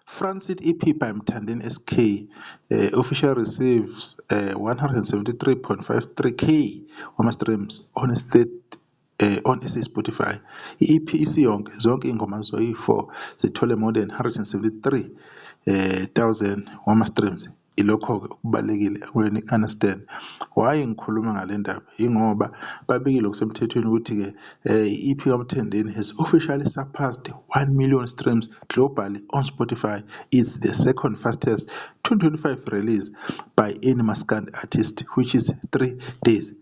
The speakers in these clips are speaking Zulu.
Front Seat EP by Mthandeni SK official receives 173.53K wama-streams on state on SA Spotify. I-EP isiyonke, zonke iy'ngoma zoyi-4 zithole more than 173 thousand wama-streams. Ilokho-ke okubalulekile okumele niku-understand. Why ngikhuluma ngale ndaba? Yingoba babikile ngokusemthethweni ukuthi-ke i-EP kaMthandeni has officially surpassed 1 million streams globally on Spotify. It's the second fastest 2025 release by any Maskandi artist, which is 3 days.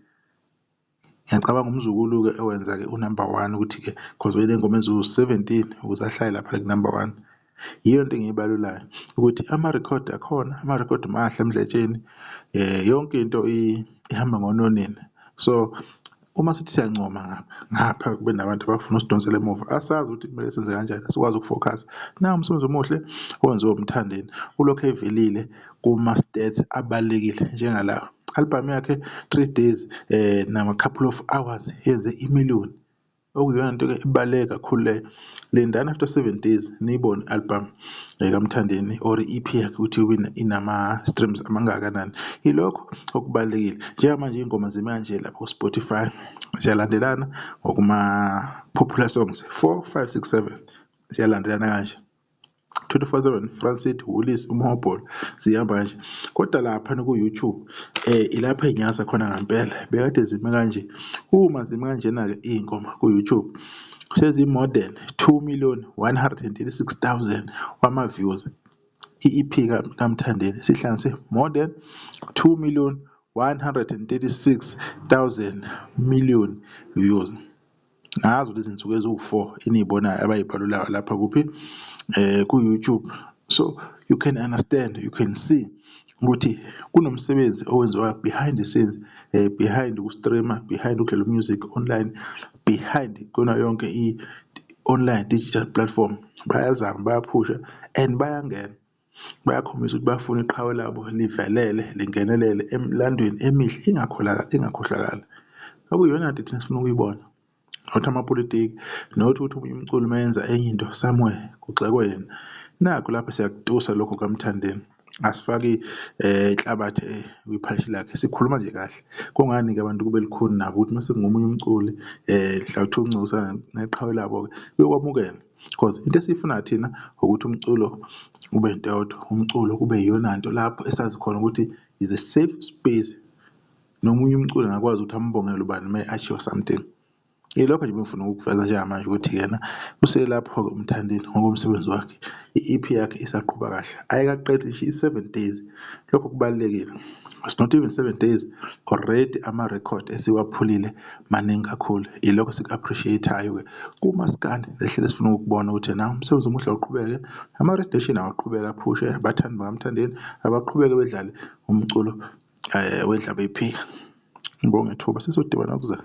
Ngiyacabanga umzukulu-ke owenza-ke u-number one ukuthi-ke cause wayeney'ngoma eziwu-17 ukuze ahlale lapha ku-number one. Yiyo into engiyibalulayo ukuthi amarekhodi akhona, amarekhodi mahle emdletsheni, yonke into ihamba ngononini. So uma sithi siyancoma ngapha ngapha kube nabantu abafuna usidonsela emuva, asazi ukuthi kumele senze kanjani, asikwazi uku-focus. Nawu umsebenzi omuhle owenziwe uMthandeni, ulokhu evelile kuma-stats abalulekile njengalawa. Album yakhe 3 days nama couple of hours yenze imiliyoni, okuyiyona nto-ke ebaluleke kakhulu leyo. Lindani after 7 days niyibone i-album kaMthandeni or i-EP yakhe ukuthi inama-streams amangakanani. Yilokho okubalulekile. Njengamanje iy'ngoma zime kanje lapho ku-Spotify, ziyalandelana ngokuma-popular songs 4, 5, 6, 7 ziyalandelana kanje. 24/7, Front Seat, Woolies, Umhobholo, zihamba kanje. Kodwa laphana ku-YouTube ilapho ey'nyakaza khona ngampela, bekade zime kanje. Uma zime kanjena-ke iy'ngoma ku-YouTube sezi-more than 2,136,000 wama-views. I-EP kaMthandeni sihlanganise more than 2,136,000 million views. Ngazo lezi nsuku eziwu-4 eniy'bonayo abay'balulayo lapha kuphi ku-YouTube. So you can understand, you can see ukuthi kunomsebenzi owenziwayo behind the scenes, behind uku-stream-a, behind ukudlala music online, behind kuyona yonke i-online digital platform. Bayazama, bayaphusha and bayangena. Bayakhombisa ukuthi bafuna iqhawe labo livelele, lingenelele emlandweni emihle ingakhohlakali. Okuyiyona nto thina esifuna ukuyibona. Not amapolitiki, not ukuthi omunye umculi uma enza enye into somewhere kugxekwe yena. Nakhu lapha siyakutusa lokho kaMthandeni. Asifaki inhlabathi kwiphalishi lakhe, sikhuluma nje kahle. Kungani-ke abantu kube lukhuni nabo ukuthi mase kungomunye umculi mhla kuthiwa uncikisana neqhawe labo-ke bekwamukele. Cause into esiyifunayo thina ukuthi umculo ube into eyodwa, umculo kube iyona nto lapho esazi khona ukuthi is a safe space. Nomunye umculi angakwazi ukuthi ambongele ubani uma e-achieve something. Yilokho nje ebengifuna ukukuveza njengamanje ukuthi yena uselapho-ke uMthandeni ngokomsebenzi wakhe. I-EP yakhe isaqhuba kahle, ayikaqedi ngisho i-7 days. Lokho kubalulekile. It's not even 7 days already ama-record esiwaphulile maningi kakhulu. Yilokho esiku-appreciate-ayo-ke kumaskandi esihlele sifuna ukukubona ukuthi na umsebenzi omuhle awuqhubeke, ama-radio awaqhubeke aphushe, abathandi bakaMthandeni abaqhubeke bedlale umculo wedlaba iphika. Ngibonge ithuba, sesodibana kuzayo.